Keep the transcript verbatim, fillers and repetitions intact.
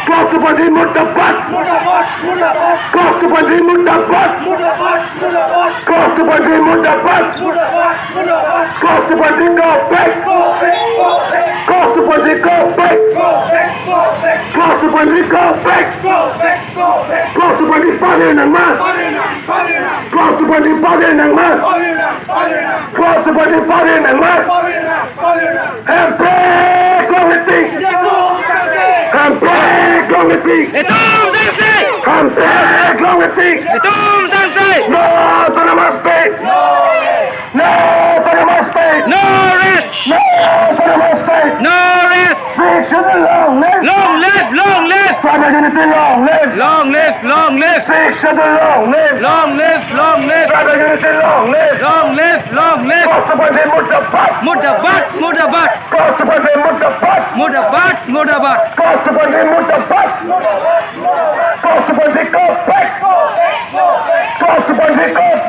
Cross to Panji murdabad. Cross to Panji murdabad. Cross to Panji murdabad. Cross to Panji go back. Cross to Panji go back. Cross to Panji go back. Cross to Panji pavirnangma. Cross to Panji pavirnangma. Cross to Panji pavirnangma. Hemprek longle tik. Hemprek longle tik. Itum sangse. Hemprek longle tik. Itum sangse. No autonomous state. No autonomous state. No rest. No autonomous state. No rest. Sixth Schedule long live. Long live, long live. Tribal unity long live. Long live, long live. Sixth Schedule long live. Long live, long live. Tribal unity long live. Long live, long live. Cross to Panji murdabad. Murdabad, murdabad. Cross to Panji murdabad. Murdabad, murdabad. Cross to Panji murdabad.